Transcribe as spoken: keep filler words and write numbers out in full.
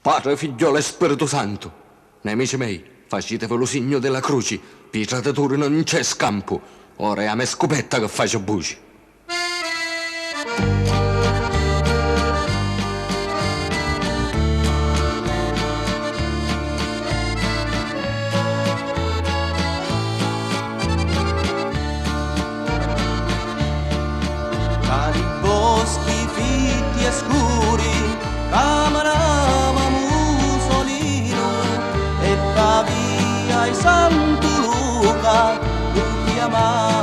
Patri, Figghiolu e Spiritu Santu, nemici mei, facitevi lu signu di la cruci, pi i tradituri non c'è scampu, ora è a me scupetta chi faci buci. Tra li boschi fitti e scuri caminava Musolinu e pa via i Santu Luca lu chiamava